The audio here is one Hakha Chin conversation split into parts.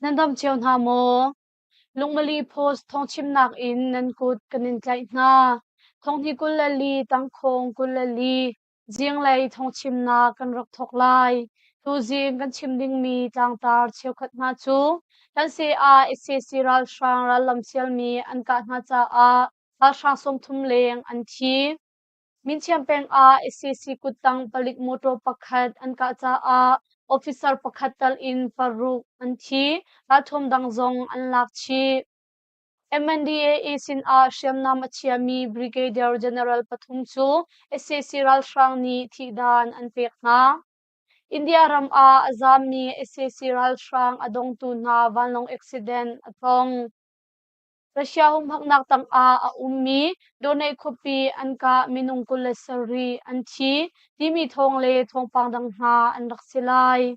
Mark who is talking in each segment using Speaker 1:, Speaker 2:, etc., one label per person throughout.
Speaker 1: Nan dam cio hna maw? Lungmali Post thawngchimnak in nan kut kan in tlaih hna. Thonghni 24 tangkhawng 24 zinglei thawngchimnak kan rak thawk lai. Tuzing kan chim dingmi tlangtar cheukhat hna cu kan ah sac ralhrang rallam sialmi an kah hna caah ralhrang 30 leng an thi. Minchiam peng ah sac kuttang palik motor pakhat an kah caah officer pakhat tal in paruk an thi. Ralthuam dang zong an lak chih. MNDAA sinah hriamnam a chiami Brigadier General pathum cu sac ralhrang nih thihdan an pek hna. India ram ah a zaammi sac ralhrang a dongtu hna vanlawng accident a tong. Russia humhaknak tangah a ummi Donetsk khuapi an kah minung 27 an thi timi thawng le thawngpang dang hna an rak si lai.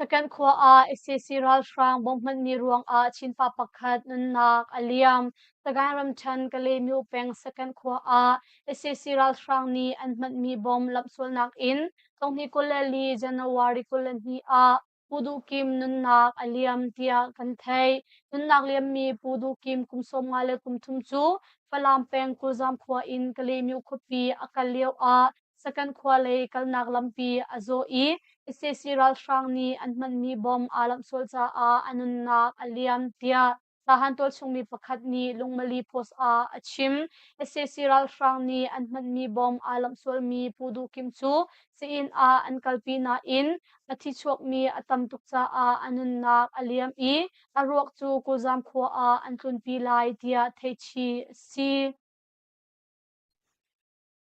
Speaker 1: Sakhan khua ah sac ralhrang bomb hmanmi ruangah Chinpa pakhat nunnak a liam. Sagaing ramṭhen Kalaymyo peng Sakhan khua ah sac ralhrang nih an hmanhmi bomb lamhsualnak in Tonghnih 24 January 22 ah Pu Duh Kim nunnak a liam tiah kan theih. Nunnak liammi Pu Duh Kim kum 53 cu Falam peng Kulzam khua in Kalaymyo khuapi a kal lio ah Sakan khua lei kalnak lampi a zawh i sac ralhrang nih an hmanmi bomb aa lamh sual caah a nunnak a liam tiah Tahan tualchungmi pakhat nih Lungmali Post ah a chim. Sac ralhrang nih an hmanmi bomb aa lamh sualmi Pu Duh Kim cu sii-inn ah an kalpi nain a thi chuakmi a tam tuk caah a nunnak a liam i a ruak cu Kulzam khua ah an tlunpi lai tiah theihchih a si.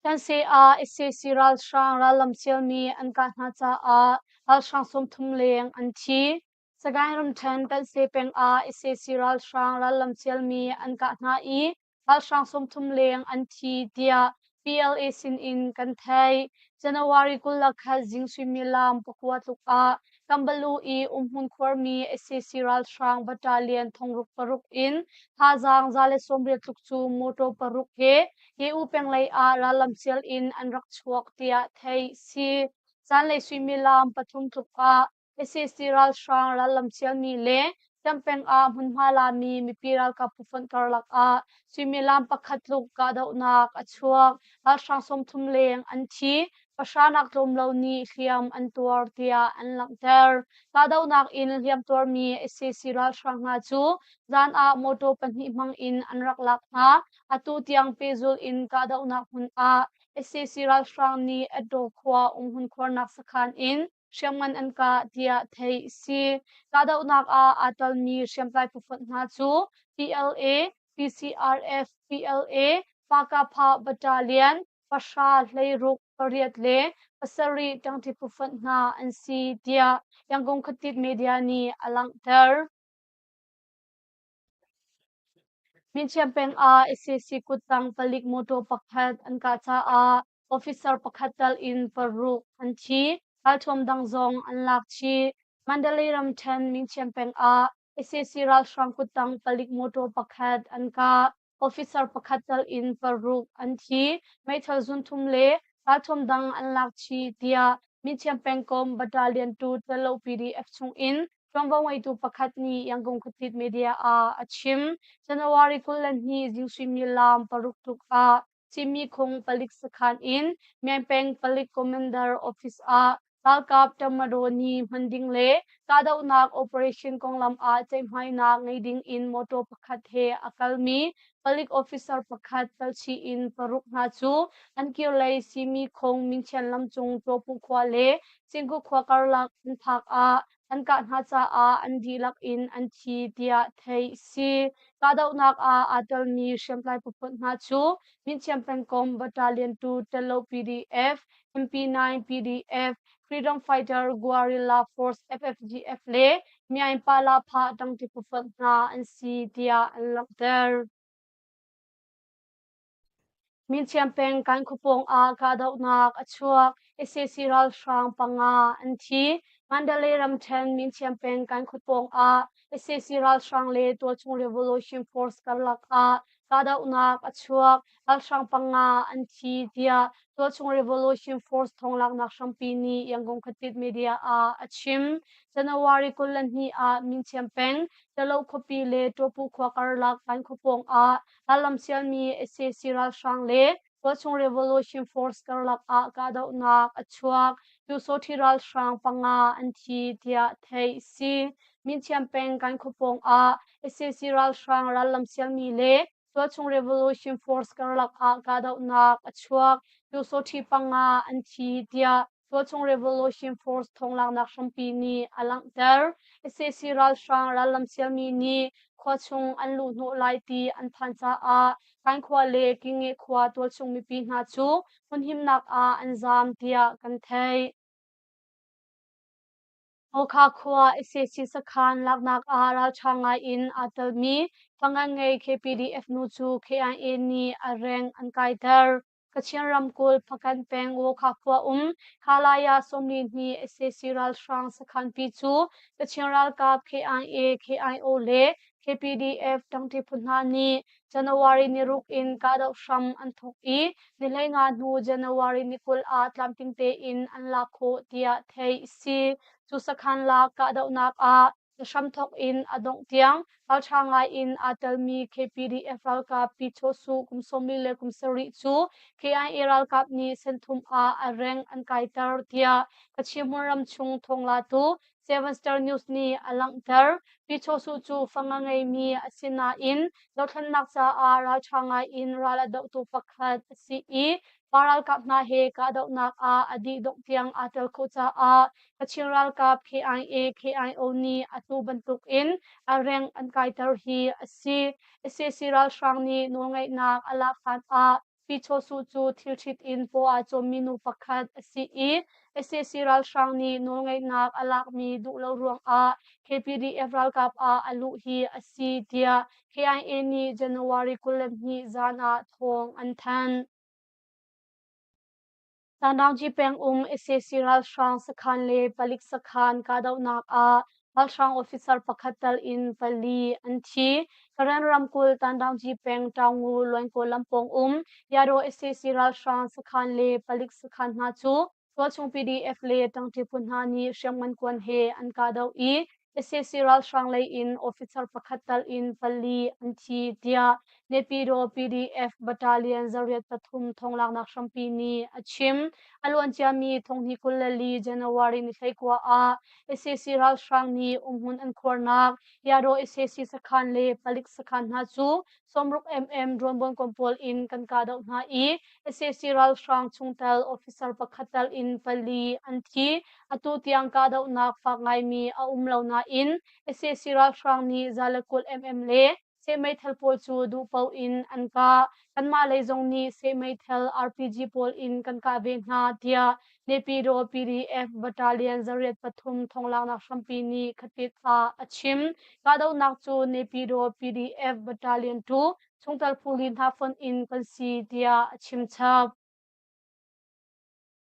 Speaker 1: Tanse ah sac ralhrang rallam sialmi an kah hna caah ralhrang 30 leng an thi. Sagaing ramṭhen Tanse peng ah sac ralhrang rallam sialmi an kah hna i ralhrang 30 leng an thi tiah PLA sinin kan theih. January 21 zing suimilam pakua tluk ah Kambalu i umhmun khuarmi sac ralhrang battalion thongruk paruk in thazaang 190 tluk cu motor paruk he Ye-U peng lei ah rallam sial in an rak chuak tiah theih si. Zanlei suimilam pathum tluk ah sac ralhrang rallam sialmi le Camp peng ah hmunhma lami mipi ralkap phufonh karlak ah suimilam pakhat tluk kahdohnak a chuak. Ralhrang 30 leng an thi, pahra nak tlawm lo nih hliam an tuar tiah an langhter. Kahdohnak in hliam tuarmi sac ralhrang hna cu zan ah motor pahnih hmang in an rak lak hna. Atu tiang pehzulh in kahdohnak hmun ah sac ralhrang nih Addaw khua umhmun khuarnak sakhan in hriamngan an kah tiah theih a si. Kahdohnak ah aa telmi hriamtlai phufonh hna cu PLA, PCRF, PLA, Pakapha Battalion, pahra hleiruk pariat le pasarih ṭangṭi phufonh hna an si tiah Yangon khuatit media nih a langhter. Minchiam peng ah sac kuttang palik motor pakhat an kah caah officer pakhat tal in paruk an thi. Ralthuam dang zong an lak chih. Mandalay ramṭhen Minchiam peng ah sac ralhrang kuttang palik motor pakhat an kah. Officer pakhat tal in paruk an thi. Meithal zunthum le ralthuam dang an lak chih tiah Minchiam pengkomh Battalion 2 Talo PDF chung in Ṭuanvo ngeitu pakhat nih Yangon khuatit media ah a chim. January 22 zing suimilam paruk tluk ah Cimi Khung palik sakhan in Myanpeng palik commander office ah ralkap Tamado ni hman ding le kahdohnak operation konglam ah ceihmainak ngei ding in motor pakhat he a kalmi palik officer pakhat talchih in paruk hna cu an kirlei Simi Khung Minchian lam cung Tawpu khua le Cingku khua karlak an phak ah an kah hna caah an dihlak in an thi tiah theih a si. Kahdohnak ah aa telmi hriamtlai phufonh hna cu Minchiam pengkomh Battalion 2 Tello PDF, MP9 PDF, Freedom Fighter Guerrilla Force FFGF le Myaing Pala Phah ṭangṭi phufonh hna an si tiah an langhter. Minchiam peng kan khuapawng ah kahdohnak a chuak. Sac ralhrang panga an thi. Mandalay ramṭhen Minchiam peng kan khuapawng ah sac ralhrang le tualchung Revolution Force karlak ah kahdohnak a chuak. Ralhrang panga an thi tiah Tualchung Revolution Force thawnglaknak hrampi nih Yangon khuatit media ah a chim. January 22 ah Minchiam peng, Talo khuapi le Ṭawpu khua karlak Kan khua pawng ah rallam sialmi sac ralhrang le Tualchung Revolution Force karlak ah kahdohnak a chuak. Pyusawṭhi ralhrang panga an thi tiah theih a si. Minchiam peng Kan khua pawng ah sac ralhrang rallam sialmi le Tualchung Revolution Force karlak ah kahdohnak a chuak. Pyusawṭhi panga an thi tiah Tualchung Revolution Force thawnglaknak hrampi nih a langhter. Sac ralhrang rallam sialmi nih khua chung an luh hnawh lai ti an phan caah Kaikhua le Kinge khua tualchung mipi hna cu hmunhimnak ah an zaam tiah kan theih. Hawkha khua sac sakhan laknak ah ralṭha ngai in aa telmi pangan ngei KPDF nu cu KIA nih a reng an kaiter. Kachin ramkulh Hpakant peng Wokha khua um Kalaya 42 sac ralhrang sakhanpi cu Kachin ralkap KIA, KIO le KPDF ṭangṭi phu hna nih January ni ruk in kahdoh hram an thawk i ni 15 hnu January ni 20 ah tlamtling tein an lak khawh tiah theih a si. Cu sakhan lak kahdohnak ah a hramthawk in a dongh tiang ralṭha ngai in aa telmi KPDF ralkap Pi Chaw Su kum 47 cu KIA ralkap nih Senthum ah a reng an kaiter tiah Kachin hmunram chung thawnglatu Seven Star News nih a langhter. Pi Chaw Su cu fang a ngeimi a si nain dothlennak caah ralṭha ngai in ral a dohtu pakhat a si i pa ralkap hna he kahdohnak ah a dih dongh tiang aa tel khawh caah Kachin ralkap KIA, KIO nih atu bantukin a reng an kaiter hi a si. Sac ralhrang nih nawlngeihnak a lak hlan ah Pi Chaw Su cu thilṭhit in paw aa cawmmi nu pakhat a si i sac ralhrang nih nawlngeihnak a lakmi duh lo ruangah KPDF ralkap ah a luh hi a si tiah KIA nih January 22 zan ah thawng an thanh. Tanraungkyi peng um sac ralhrang sakhan le palik sakhan kahdohnak ah ralhrang officer pakhat tal in pali an thi. Karen ramkulh Tanraungkyi peng Taungu Luankaw lampawng um Yadaw sac ralhrang sakhan le palik sakhan hna cu tualchung PDF le ṭangṭi phu hna nih hriamngan kuan he an kahdoh i sac ralhrang lei in officer pakhat tal in pali an thi tiah Naypyidaw PDF Battalion 83 thawnglaknak hrampi nih a chim. A luanciami thonghnih 24 January ni 19 ah sac ralhrang nih umhmun an khuarnak Yadaw sac sakhan le palik sakhan hna cu 60 mm drone bawnkom pawl in kan kahdoh hna i sac ralhrang chungtel officer pakhat tal in pali an thi. Atu tiang kahdohnak fak ngaimi a um lo nain sac ralhrang nih 120 mm le seh meithal pawl cu duh paoh in an kah. Kanmah lei zong nih seh meithal RPG pawl in kan kah ve hna tiah Naypyidaw PDF Battalion 83 thonglaknak hrampi nih khatit ah a chim. Kahdohnak cu Naypyidaw PDF Battalion 2 chungtel phu li hna fonh in kan si tiah a chim chap.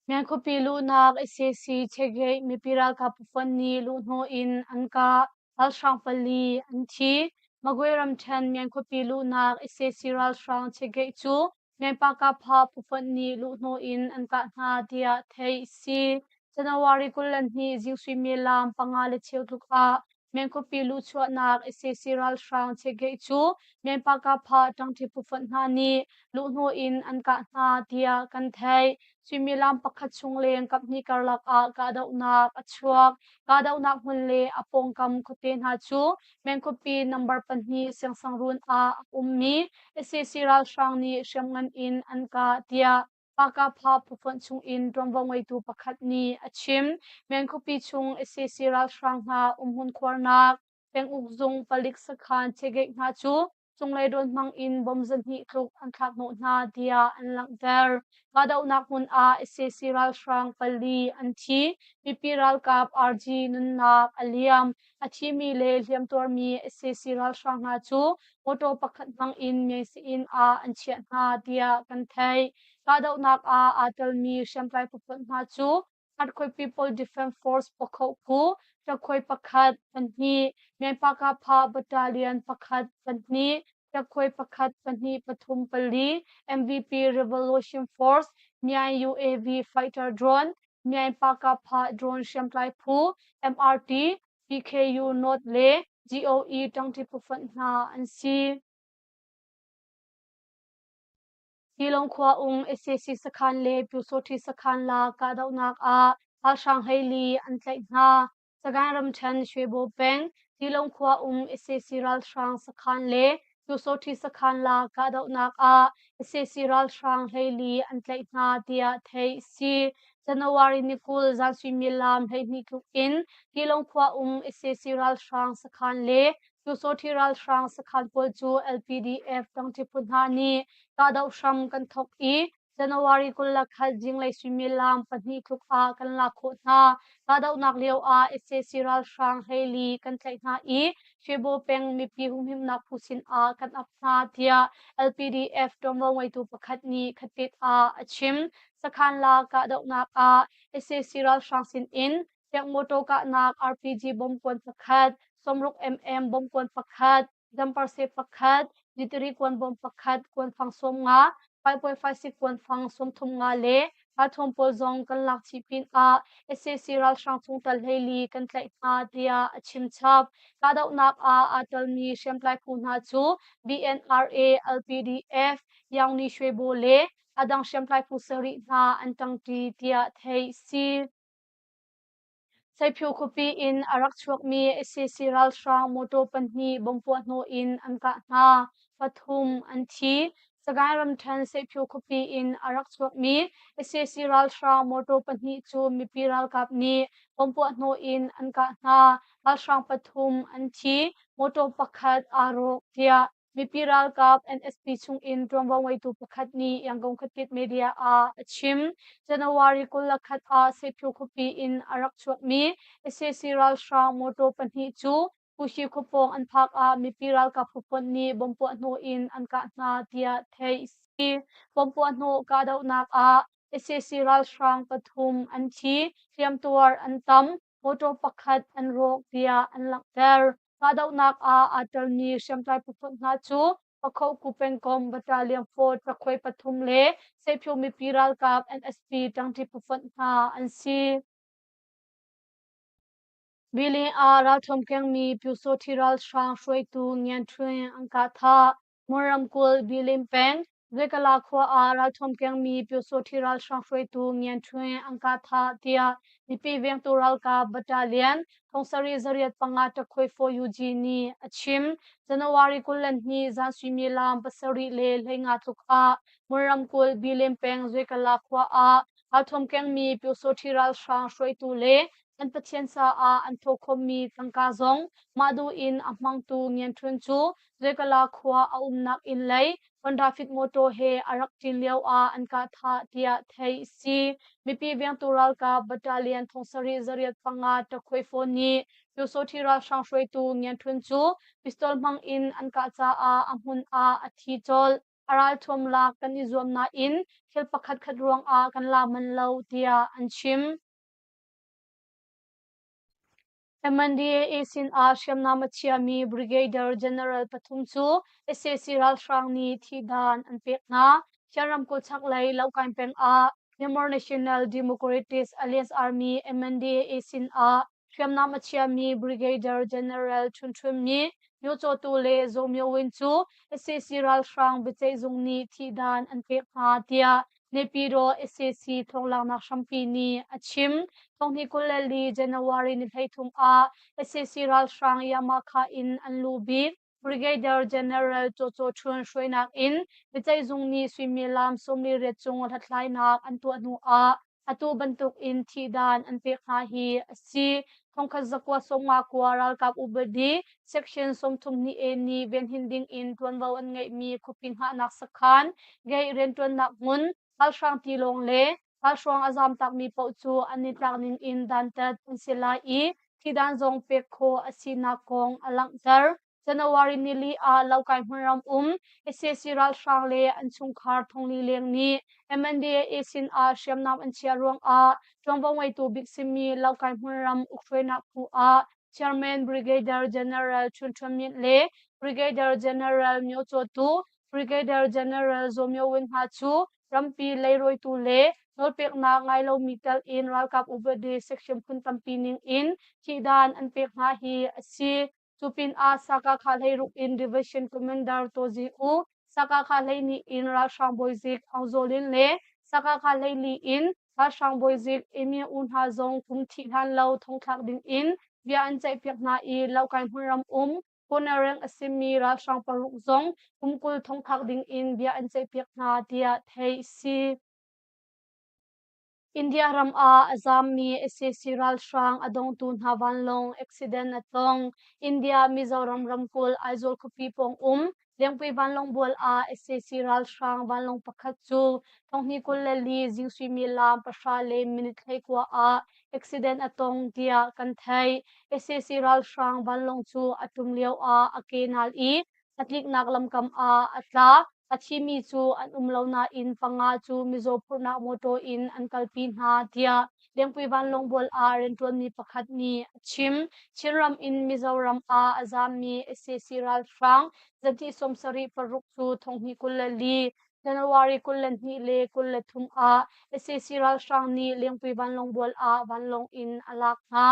Speaker 1: Myan khuapi luhnak sac Chegeih mipi ralkap phufonh nih luhhnawh in an kah. Ralhrang pali an thi. Magwe ramṭhen Myan khuapi luhnak sac ralhrang Chegeih cu Myan Pakapha phufonh nih luhhnawh in an kah hna tiah theih a si. January 22 zing suimilam panga le cheu tluk ah Myan khuapi luhchuahnak sac ralhrang Chegeih cu Myan Pakapha ṭangṭi phufonh hna nih luhhnawh in an kah hna tiah kan theih. Suimilam pakhat chung leng kaphnih karlak ah kahdohnak a chuak. Kahdohnak hmun le a pawngkam khuate hna cu Meng khuapi number 2 Siangsangruun ah a ummi sac ralhrang nih hriamngan in an kah tiah Pakapha phufonh chungin ṭuanvo ngeitu pakhat nih a chim. Meng khuapi chung sac ralhrang hna umhmun khuarnak penguk zung palik sakhan chegeih hna cu cunglei rawn hmang in bom 200 tluk an thlak hnawh hna tiah an langhter. Kahdohnak hmun ah sac ralhrang pali an thi. Mipi ralkap RG nunnak a liam. A thimi le hliamtuarmi sac ralhrang hna cu motor pakhat hmang in Myein ah an chiah hna tiah kan theih. Kahdohnak ah aa telmi hriamtlai phu hna cu Earthquake People Defense Force pakhoh phu, ṭakhuai pakhat, pahnih, Myanpakapha Battalion pakhat, pahnih, Ṭakhuai pakhat, pahnih, pathum, pali, MVP Revolution Force, Myaing UAV Fighter Drone, Myaing Pakapha Drone hriamtlai phu, MRT, PKU North le GOE ṭangṭi phufonh hna an si. Tilawng khua um sac sakhan le Pyusawṭhi sakhan la kahdohnak ah ralhrang 14 an tlaih hna. Sagaing ramṭhen Shwebo peng Tilawng khua um sac ralhrang sakhan le Pyusawṭhi sakhan la kahdohnak ah sac ralhrang 14 an tlaih hna tiah theih a si. January ni 20 zan suimilam 12 tluk in Tilawng khua um sac ralhrang sakhan le Pyusawṭhi ralhrang sakhan pawl cu LPDF ṭangṭi phu hna nih kahdoh hram kan thawk i January 21 zinglei suimilam pahnih tluk ah kan lak khawh hna. Kahdohnak lio ah sac ralhrang 14 kan tlaih hna i Shwebo peng mipi humhimnak phu sin ah kan ap hna tiah LPDF ṭuanvo ngeitu pakhat nih khatit ah a chim. Sakhan la kahdohnak ah sac ralhrang sin in Tank motor kahnak RPG bomb kuan pakhat, 60 mm bomb kuan pakhat, jumper set pakhat, jitiri kuan bomb pakhat, kuanfang 50, 5.56 kuanfang 35 le ralthuam pawl zong kan lak chih pinah sac ralhrang chungtel 14 kan tlaih hna tiah a chim chap. Kahdohnak ah aa telmi hriamtlai phu hna cu BNRA, LPDF, Yaungni Shwebo le adang hriamtlai phu sarih hna an ṭangṭi tiah theih a si. Saiphio khuapi in a rak chuakmi sac ralhrang mawṭaw pahnih bomb puahhnawh in an kah hna. Pathum an thi. Sagaing ramṭhen Saiphio khuapi in a rak chuakmi sac ralhrang mawṭaw pahnih cu mipi ralkap nih bomb puahhnawh in an kah hna. Ralhrang pathum an thi. Mawṭaw pakhat aa rawk tiah Mipi ralkap NSP chungin ṭuanvo ngeitu pakhat nih Yangon khuatit media ah a chim. January 21 ah Seiphyu khuapi in a rak chuakmi sac ralhrang mawṭaw pahnih cu Puhi khuapawng an phak ah mipi ralkap phufonh nih bomb puahhnawh in an kah hna tiah theih a si. Bomb puahhnawh kahdohnak ah sac ralhrang pathum an thi, hliamtuar an tam. Mawṭaw pakhat an rawk tiah an langhter. Kahdohnak ah aa telmi hriamtlai phufonh hna cu Pakhoku pengkomh Battalion 4 ṭakhuai pathum le Seiphio mipi ralkap NSP ṭangṭi phufonh hna an si. Bilin ah ralṭhuam kengmi Pyusawṭhi ralhrang hruaitu Ngian Ṭhwin an kah thah. Mon ramkulh Bilin peng Zekala khua ah ralthuam kengmi Pyusawṭhi ralhrang hruaitu Ngian Ṭhwin an kah thah tiah mipi vengtu ralkap battalion thongsarih zariat panga ṭakhuai 4 UG nih a chim. January 22 zan suimilam 7:15 tluk ah Mon ramkulh Bilin peng Zwekala khua ah ralthuam kengmi Pyusawṭhi ralhrang hruaitu le an Pathian caah an thawhkhawmmi tangka zong mah duh in a hmangtu Ngian Ṭhwin cu Zwekala khua a umnak inn lei Honda Fit motor he a rak ṭin lio ah an kah thah tiah theih a si. Mipi vengtu ralkap battalion thongsarih zariat panga ṭakhuai fawn nih Pyusawṭhi ralhrang hruaitu Ngian Ṭhun cu pistol hmang in an kah caah a hmun ah a thi colh. A ralthuam lak kan i zuam nain thil pakhatkhat ruangah kan la manh lo tiah an chim. MNDAA sinah hriamnam a chiami Brigadier General pathum cu sac ralhrang nih thihdan an pek hna. Chin ramkulh chaklei Lohkain peng ah Myanmar National Democratic Alliance Army MNDAA sinah hriamnam a chiami Brigadier General Htun Htun nih Myo Caw Tu le Zaw Myo Win cu sac ralhrang biaceihzung nih thihdan an pek hna tiah Naypyidaw sac thawnglaknak hrampi nih a chim. 2024 January ni 33 ah sac ralhrang Yamaka in an lu bik Brigadier General Cho Cho Chun hruainak in biaceihzung nih suimilam 48 cung hlathlainak an tuah hnu ah atu bantuk in thihdan an pek hna hi a si. 1959 ralkap upadi Section 32A nih venhin ding in ṭuanvo an ngeihmi khuapi hngahnak sakhan, gate rianṭuannak hmun, ralhrang tilawng le ralhruang a zamtakmi paoh cu an i tlak ning in dantat an si lai i thihdan zong pek khawh a sinak kong a langhter. January nili ah Lokai hmunram um sac ralhrang le an chungkhar thongli leng nih MNDAA sin ah hriamnam an chiah ruangah ṭuanvo ngeitu bik simi Lokai hmunram ukhruainak phu ah Chairman Brigadier General Chun Chun Myint le Brigadier General Myo Chaw Tu, Brigadier General Zaw Myo Win hna cu rampi leirawitu le nawlpeknak ngai lomi tel in ralkap upadi section phun tampi ning in thihdan an pek hna hi a si. Cu pinah Sakakha hleiruk in Division Commander Taw Zi U, Sakakha 12 in ralhrang bawizik Aung Zaw Lin le Sakakha 14 in ralhrang bawizik Emir U hna zong kum thih hlan lo thongthlak ding in bia an ceihpiak hna i Lohkai hmunram um Kawlreng a simi ralhrang paruk zong kum 20 thongthlak ding in bia an ceihpiak hna tiah theih a si. India ram ah a zaammi sac ralhrang a dongtu hna vanlawng accident a tong. India Mizoram ramkulh Aizawl khuapi pawng um Lengpui vanlawng bual ah sac ralhrang vanlawng pakhat cu thonghnih 24 zing suimilam pahra le minute 19 ah accident a tong tiah kan theih. Sac ralhrang vanlawng cu a ṭum lio ah a ke nal i a tliknak lamkam ah a tla. A thimi cu an um lo nain panga cu mizaw phurhnak mawṭaw in an kalpi hna tiah Lengpui vanlawng bual ah rianṭuanmi pakhat nih a chim. Chinram in Mizoram ah a zaammi sac ralhrang zahnih 76 paruk cu thonghnih 24 January 22 le 23 ah sac ralhrang nih Lengpui vanlawng bual ah vanlawng in a lak hna.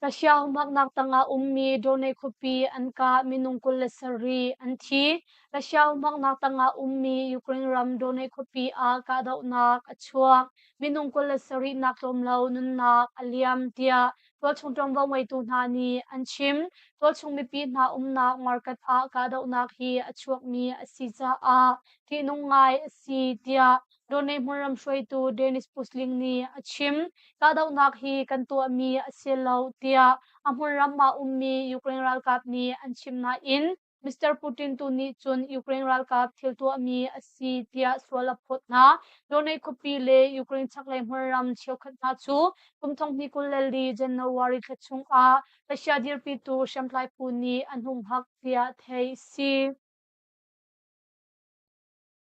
Speaker 1: Russia humhaknak tangah ummi Donetsk khuapi an kah minung 27 an thi. Russia humhaknak tangah ummi Ukraine ram Donetsk khuapi ah kahdohnak a chuak. Minung 27 nak tlawm lo nunnak a liam tiah tualchung ṭuanvo ngeitu hna nih an chim. Tualchung mipi hna umnak market ah kahdohnak hi a chuakmi a si caah ṭihnung ngai a si tiah Donetsk hmunram hruaitu Denis Pusling nih a chim. Kahdohnak hi kan tuahmi a si lo tiah a hmunram ah ummi Ukraine ralkap nih an chim nain Mr. Putin tu nih cun Ukraine ralkap thil tuahmi a si tiah sual a phawt hna. Donetsk khuapi le Ukraine chaklei hmunram cheukhat hna cu kum 2024 January thla chungah Russia dirpitu hriamtlai phu nih an humhak tiah theih a si.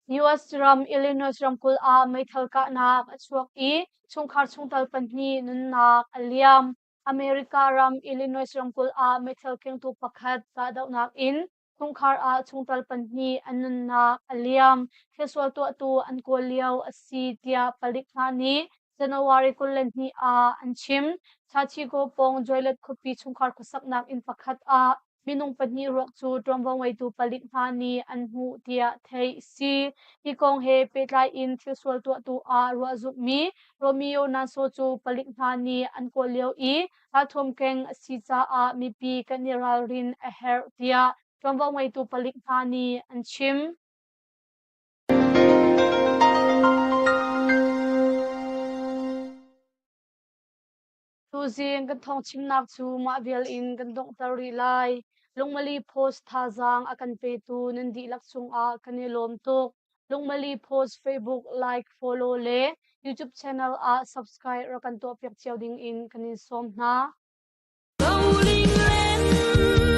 Speaker 1: US ram Illinois ramkulh ah meithal kahnak a chuak i chungkhar chungtel pahnih nunnak a liam. America ram Illinois ramkulh ah meithal kengtu pakhat kahdohnak in chungkhar ah chungtel pahnih an nunnak a liam. Thilsual tuahtu an kawl lio a si tiah palik hna nih January 22 ah an chim. Chachigo pawng Joliet khuapi chungkhar khuasaknak inn pakhat ah Minung pahnih ruak cu ṭuanvo ngeitu palik hna nih an hmuh tiah theih a si. Hi kong he pehtlai in thilsual tuahtu ah ruah zumhmi Romeo Nanso cu palik hna nih an kawl lio i ralthuam keng a si caah mipi kan i ralrin a herh tiah ṭuanvo ngeitu palik hna nih an chim. Tuzing kan thawngchimnak cu mah vial in kan donghter rih lai. Lungmali Post thazaang a kan petu nan dihlak cungah kan i lawm tuk. Lungmali Post Facebook like, follow le YouTube channel ah subscribe rak kan tuahpiak cio ding in kan in sawm hna.
Speaker 2: Rolling land.